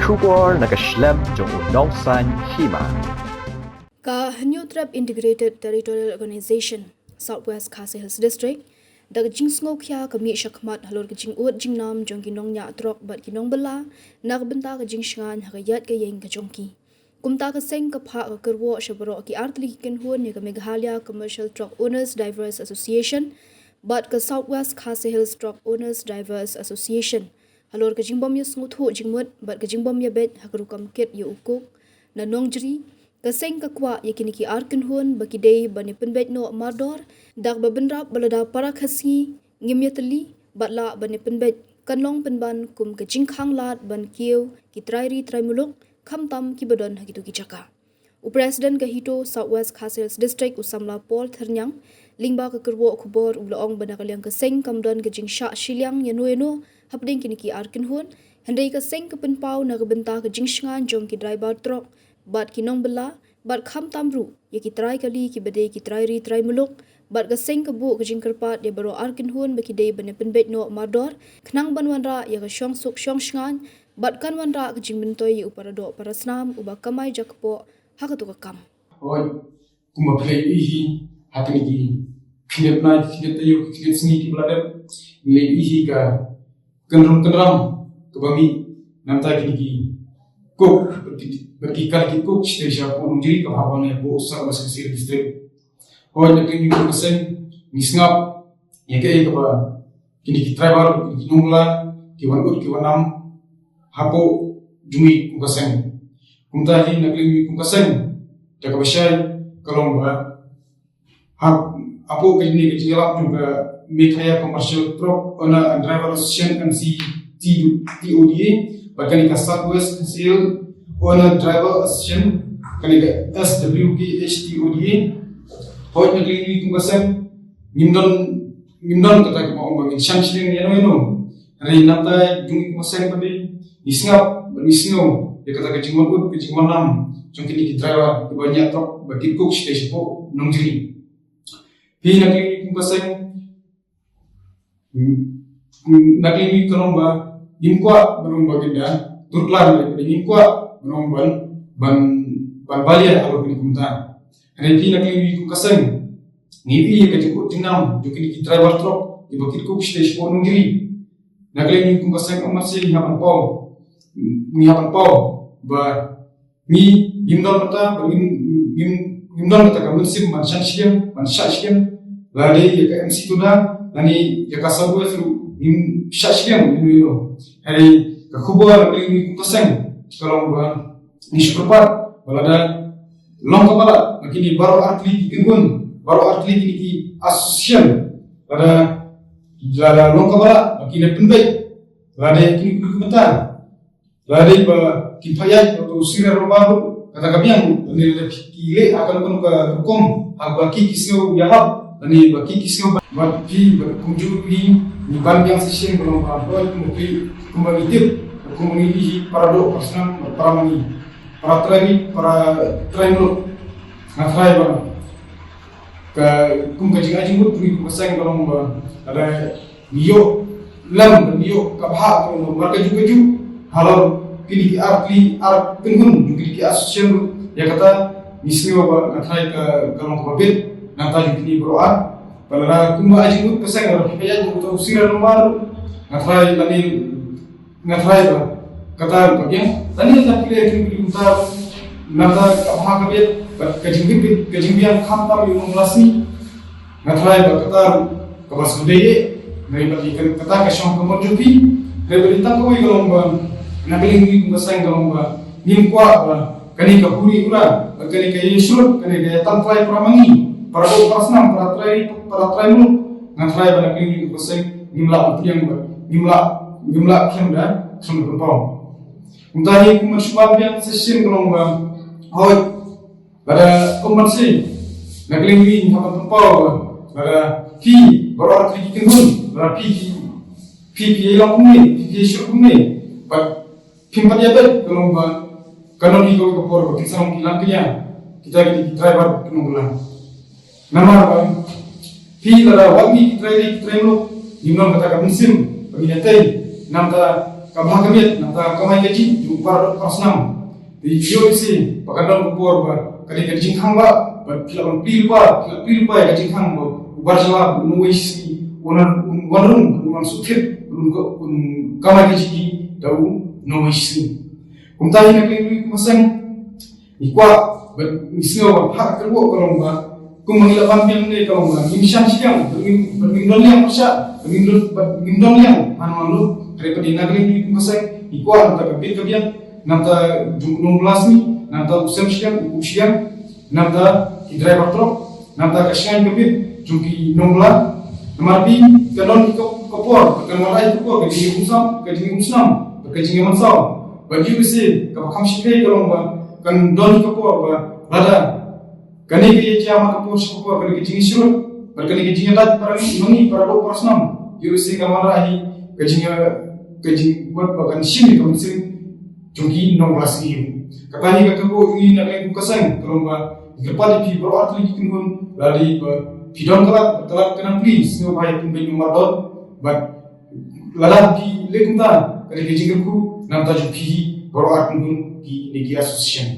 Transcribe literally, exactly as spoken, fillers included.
Khubor na ka shlem jong u Nongsaiñ Hima. Ka Hynñiewtrep Integrated Territorial Organization, South West Khasi Hills District, da ka jingsngewkhia ka mih shakhmat halor ka jingud jingnam jong ki nongñiah trok bad ki nongbylla na ka bynta ka jingshngaiñ ha ka ïaid ka ïeng ka jong ki. Kumta ka seng ka phah ka kyrwoh sha baroh ki artylli ki kynhun ïa ka Meghalaya Commercial Truck Owners Drivers Association bad ka South West Khasi Hills Truck Owners Drivers Association halor ka jingbym ïasngewthuh jingmut bad ka jingbym ïabeit ha ka rukom kit ïa u coke na Nongjri. Ka seng ka kwah ïa kine ki ar kynhun ba ki dei ban ïapynbeit noh mardor da kaba bynrap ba lada para Khasi ngim ïatylli bad lah ban ïapynbeit, kan long pynban kum ka jingkhang lad ban kiew ki trai ri trai muluk, khamtam kiba don ha kito ki jaka. U President ka HITO South West Khasi Hills District, u samla Paul Thyrniang, lyngba ka kyrwoh khubor u la ong ba na ka liang ka seng kam don ka jingshah shiliang ïano ïano hapdeng kine ki ar kynhun, hynrei ka seng ka pynpaw na ka bynta ka jingshngaiñ jong ki driver trok bad ki nongbylla, bad khamtam ruh ïa ki trai kali kiba dei ki trai ri trai muluk, bad ka seng ka buh ka jingkyrpad ïa baroh ar kynhun ba ki dei ban ïapynbeit noh mardor khnang ban wanrah ïa ka shongsuk shongshngaiñ, bad kan wanrah ka jingmyntoi ïa u paradoh parasnam uba kamai jakpoh ha kato ka kam. Hooid, kumba phi la ïohi ha kine ki khyndiat bnai, khyndiat taïew, khyndiat sngi kiba la dep, ngi la ïohi ka kynrum kynram kaba mih na bynta kine ki coke bad ki, bad ki kali ki coke shatei shapoh Nongjri kaba hap ban ïa buh South West Khasi Hills District. Hooid, na kane ka seng ngi sngap ïa kaei kaba kine ki driver, kine ki nongbylla ki wan ud ki wan nam hapoh jong ngi kum ka seng. Kumta hi na kane ka seng, da kaba shai ka long ba ha, hapoh kane ka jingïalap jong ka Meghalaya Commercial Truck Owner and Driver Association, M C T O D A, bad kane ka South West Khasi Hills Owner Driver Association, kane ka S W K H T O D A. Hooid, na kane ka seng ngim don, ngim don kata kaba ong ba ngin shan shiliang ïano ïano. Hynrei na bynta jong ngi kum ka seng pat ngi sngap bad ngi sngew ïa kata ka jingwan ud ka jingwan nam jong kine ki driver kiba ñiah trok ba kit coke shatei shapoh Nongjri. Phi na kane ka seng, na kane ka long ba ngim kwah ba long ba kin da turklar, ngim kwah ba long ban, ban, ban balia halor kine kumta. Hynrei phi na kane ka seng ngi ïohi ïa ka jingud jingnam jong kine ki driver trok kiba kit coke shatei shapoh Nongjri. Na kane ka seng, ym mar shen ngi hap ban paw, ngi hap ban paw ba ngi, ngim don kata, ba ngim, ngim, ngim don kata ka mynsiem ban shan shiliang, ban shah shiliang, lane ïa ka M C Tuda, lane ïa ka South West ruh ngim shah shiliang ïano ïano. Hynrei ka khubor na kane ka seng ka long ba ngi shu kyrpad ba lada long kaba lah na kine baroh artylli ki kynhun, baroh artylli kine ki association, lada, lada long kaba lah ba kin pynbeit, lada kine ki kynhun mynta lada dei ba kin pynïaid ïa uto u serial number ruh, kata ka biang ruh, lane lada ki leh ha kano kano ka rukom, ha ba ki, ki sngew ïahap, lane ba ki, ki sngew ba, ba ki, ba kumjuh hi, ngi ban biang sa shisien ba long ba, ba kumba ki, kumba ngi tip, kumba ngi ïohi, paradoh parasnam, paramani, para trai, para trai muluk. Nga trai ba ka, kum ka jingai jingmut, kum ka seng ka long ba, lada ngi ïoh lem, ngi ïoh ka bha ka long ba markajih kajih halor kine ki artylli, ar kynhun jong kine ki association ruh, ïa kata ngi sngew ba nga trai ka, ka long kaba bit na ka bynta jong kine baroh ar. Ba lada kumba ai jingmut ka seng, lada phi pynïaid ïa uto u serial number ruh, nga trai lane nga trai ba kata ruh ka biang. Lane lada phi leh ïa kine ki jingmut, na kata ka bha ka bit, bad ka jingbit, ka jingbiang khamtam ïa u nongbylla sngi. Nga trai ba kata ruh kaba sngewdei, hynrei ba dei kata ka shong ka mut jong phi. Hynrei ba dei tang kawei ka long ba na ka liang jong ngi kum ka seng ka long ba ngim kwah ba kane ka huri hura, kane ka ïasyrut, kane ka ïatangtlai para mangi, para doh para snam, para trai, para trai muluk. Nga trai ba na ka liang jong ngi kum ka seng ngim lah ban pdiang ba, ngim lah, ngim lah khlem da, khlem da pynpaw. Kumta hi kum ban shu ban biang sa shisien ka long ba, hooid, lada kum ban shu, na ka liang jong ngi hap ban pynpaw ba lada phi baroh artylli ki kynhun, lada phi, phi, phi, phi ïa long kumne, phi, phi ïa shu kumne, bad phim pat ïa beit ka long ba kan don hi kawei ka por ba kin sa long ki lang ki ïa kita ki, ki driver ki nongbylla. Namar ba phi lada wat ngi ki trai ri ki trai muluk, ngim don kata ka mynsiem ba ngin ïatei, namar kata Ka bha ka miat, nangta ka kamai kajih jong u baroh snam. Te ïoh lehse ba kan don ka por ba ka dei ka jingkhang ba, ba phi lah ban plie lypa, phi lah plie lypa ïa ka jingkhang ba u bar jylla ba u nongwei shi sngi un wan, un wan rung, un wan sngewthuh, un ka, un kamai kajih da u nongwei shi sngi. Kumta hi na ka liang jong ngi kum ka seng, ngi kwah bad ngi sngew ba ha ka kyrwoh ka long ba kumba ngi la ban biang ne ka long ba ngim shah shiliang, bad ngim, bad ngim don liang pyrshah, bad ngim don, bad ngim don liang hangno hangno. Hynrei pat na ka liang jong ngi kum ka seng, ngi kwah nangta ka bit ka biang, nangta jong u nongbylla sngi, nangta u sem shiliang, u kup shiliang, nangta ki driver truck, nangta ka shngaiñ ka bit jong ki nongbylla. Namar ba kan don ka, ka por, kan wanrah ka por ka jingïaumsnam, ka jingïaumsnam, ka jingïamansaw. Bad ïoh lehse kaba kham shiphew ka long ba kan don ka por ba lada kane ka ïa jia ma ka por sha ka por, kane ka jingïasyrut bad kane ka jingïadait para ngi, ma ngi para doh para snam, ïoh lehse ka wanrah hi ka jingïa, ka jing, bad ba kan shim ïa ka mynsiem jong ki nongbylla sngi. Kata hi ka kyrwoh jong ngi na ka liang kum ka seng, ka long ba ngi kyrpad ïa phi baroh artylli ki kynhun, lada ba phi don ka lad, ka lad ka nang plie, sngewbha ïa pynbeit namar don, bad lada phi leh kumta, ka dei ka jingkyrkhu na ka bynta jong phi hi baroh artylli ki kynhun, ki ne ki association.